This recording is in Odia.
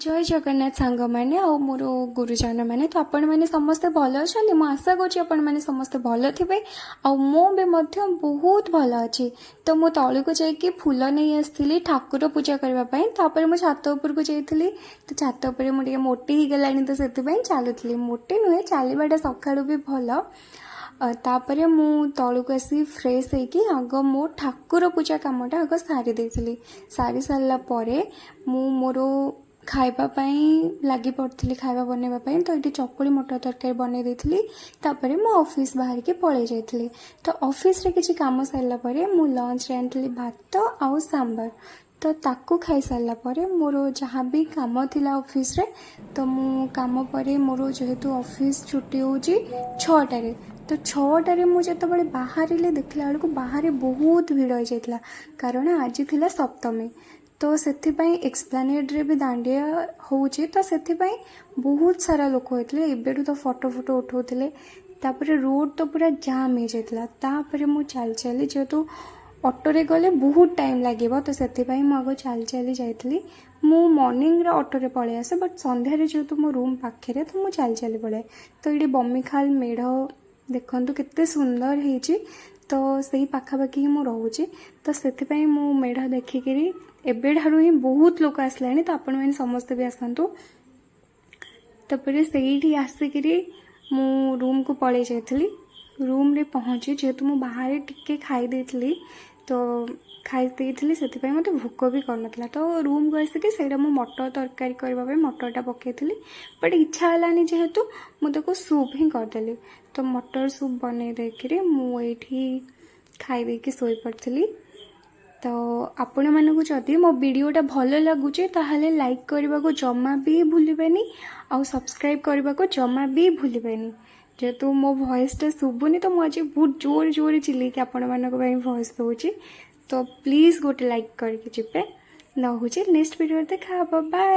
ଜୟ ଜଗନ୍ନାଥ ସାଙ୍ଗମାନେ ଆଉ ମୋର ଗୁରୁଜନମାନେ। ତ ଆପଣମାନେ ସମସ୍ତେ ଭଲ ଅଛନ୍ତି? ମୁଁ ଆଶା କରୁଛି ଆପଣମାନେ ସମସ୍ତେ ଭଲ ଥିବେ ଆଉ ମୁଁ ବି ମଧ୍ୟ ବହୁତ ଭଲ ଅଛି। ତ ମୁଁ ତଳକୁ ଯାଇକି ଫୁଲ ନେଇ ଆସିଥିଲି ଠାକୁର ପୂଜା କରିବା ପାଇଁ। ତାପରେ ମୁଁ ଛାତ ଉପରକୁ ଯାଇଥିଲି। ତ ଛାତ ଉପରେ ମୁଁ ଟିକେ ମୋଟି ହେଇଗଲାଣି, ତ ସେଥିପାଇଁ ଚାଲୁଥିଲି। ମୋଟି ନୁହେଁ, ଚାଲିବାଟା ସକାଳୁ ବି ଭଲ। ତାପରେ ମୁଁ ତଳକୁ ଆସି ଫ୍ରେଶ୍ ହେଇକି ଆଗ ମୋ ଠାକୁର ପୂଜା କାମଟା ଆଗ ସାରି ଦେଇଥିଲି। ସାରି ସାରିଲା ପରେ ମୁଁ ମୋର ଖାଇବା ପାଇଁ ଲାଗି ପଡ଼ିଥିଲି, ଖାଇବା ବନେଇବା ପାଇଁ। ତ ଏଇଠି ଚକୁଳି ମଟର ତରକାରୀ ବନେଇ ଦେଇଥିଲି। ତାପରେ ମୁଁ ଅଫିସ୍ ବାହାରିକି ପଳେଇ ଯାଇଥିଲି। ତ ଅଫିସରେ କିଛି କାମ ସାରିଲା ପରେ ମୁଁ ଲଞ୍ଚରେ ଆଣିଥିଲି ଭାତ ଆଉ ସାମ୍ବର। ତ ତାକୁ ଖାଇସାରିଲା ପରେ ମୋର ଯାହା ବି କାମ ଥିଲା ଅଫିସରେ, ତ ମୁଁ କାମ ପରେ ମୋର ଯେହେତୁ ଅଫିସ୍ ଛୁଟି ହେଉଛି 6ଟାରେ, ତ 6ଟାରେ ମୁଁ ଯେତେବେଳେ ବାହାରିଲି, ଦେଖିଲା ବେଳକୁ ବାହାରେ ବହୁତ ଭିଡ଼ ହେଇଯାଇଥିଲା, କାରଣ ଆଜି ଥିଲା ସପ୍ତମୀ। ତ ସେଥିପାଇଁ ଏକ୍ସପ୍ଲାନେଡ଼ରେ ବି ଦାଣ୍ଡିଆ ହେଉଛି, ତ ସେଥିପାଇଁ ବହୁତ ସାରା ଲୋକ ହେଇଥିଲେ। ଏବେଠୁ ତ ଫଟୋ ଫଟୋ ଉଠାଉଥିଲେ। ତାପରେ ରୋଡ଼ ତ ପୁରା ଜାମ୍ ହେଇଯାଇଥିଲା। ତାପରେ ମୁଁ ଚାଲି ଚାଲି, ଯେହେତୁ ଅଟୋରେ ଗଲେ ବହୁତ ଟାଇମ୍ ଲାଗିବ, ତ ସେଥିପାଇଁ ମୁଁ ଆଗ ଚାଲି ଚାଲି ଯାଇଥିଲି। ମୁଁ ମର୍ଣ୍ଣିଂରେ ଅଟୋରେ ପଳେଇ ଆସେ, ବଟ୍ ସନ୍ଧ୍ୟାରେ ଯେହେତୁ ମୋ ରୁମ୍ ପାଖରେ, ତ ମୁଁ ଚାଲି ଚାଲି ପଳାଏ। ତ ଏଇଠି ବମିଖାଲ ମେଢ଼ ଦେଖନ୍ତୁ, କେତେ ସୁନ୍ଦର ହେଇଛି। ତ ସେଇ ପାଖାପାଖି ହିଁ ମୁଁ ରହୁଛି, ତ ସେଥିପାଇଁ ମୁଁ ମେଢ଼ ଦେଖିକିରି ଏବେଠାରୁ ହିଁ ବହୁତ ଲୋକ ଆସିଲେଣି। ତ ଆପଣମାନେ ସମସ୍ତେ ବି ଆସନ୍ତୁ। ତାପରେ ସେଇଠି ଆସିକିରି ମୁଁ ରୁମ୍କୁ ପଳେଇ ଯାଇଥିଲି। ରୁମ୍ରେ ପହଞ୍ଚି ଯେହେତୁ ମୁଁ ବାହାରେ ଟିକେ ଖାଇ ଦେଇଥିଲି, ତ ଖାଇ ଦେଇଥିଲି, ସେଥିପାଇଁ ମୋତେ ଭୋକ ବି କରିନଥିଲା। ତ ରୁମ୍କୁ ଆସିକି ସେଇଟା ମୁଁ ମଟର ତରକାରୀ କରିବା ପାଇଁ ମଟରଟା ପକାଇଥିଲି, ବଟ୍ ଇଚ୍ଛା ହେଲାନି ଯେହେତୁ ମୁଁ ତାକୁ ସୁପ୍ ହିଁ କରିଦେଲି। ତ ମଟର ସୁପ୍ ବନେଇ ଦେଇକିରି ମୁଁ ଏଇଠି ଖାଇ ଦେଇକି ଶୋଇପଡ଼ିଥିଲି। ତ ଆପଣମାନଙ୍କୁ ଯଦି ମୋ ଭିଡ଼ିଓଟା ଭଲ ଲାଗୁଛି, ତାହେଲେ ଲାଇକ୍ କରିବାକୁ ଜମା ବି ଭୁଲିବେନି ଆଉ ସବସ୍କ୍ରାଇବ୍ କରିବାକୁ ଜମା ବି ଭୁଲିବେନି। ଯେହେତୁ ମୋ ଭଏସ୍ଟା ଶୁଭୁନି, ତ ମୁଁ ଆଜି ବହୁତ ଜୋରେ ଜୋରେ ଚିଲେଇକି ଆପଣମାନଙ୍କ ପାଇଁ ଭଏସ୍ ଦେଉଛି। ତ ପ୍ଲିଜ୍ ଗୋଟେ ଲାଇକ୍ କରିକି ଯିବେ। ରହୁଛି, ନେକ୍ସଟ ଭିଡ଼ିଓରେ ଦେଖା ହେବ। ବାଏ।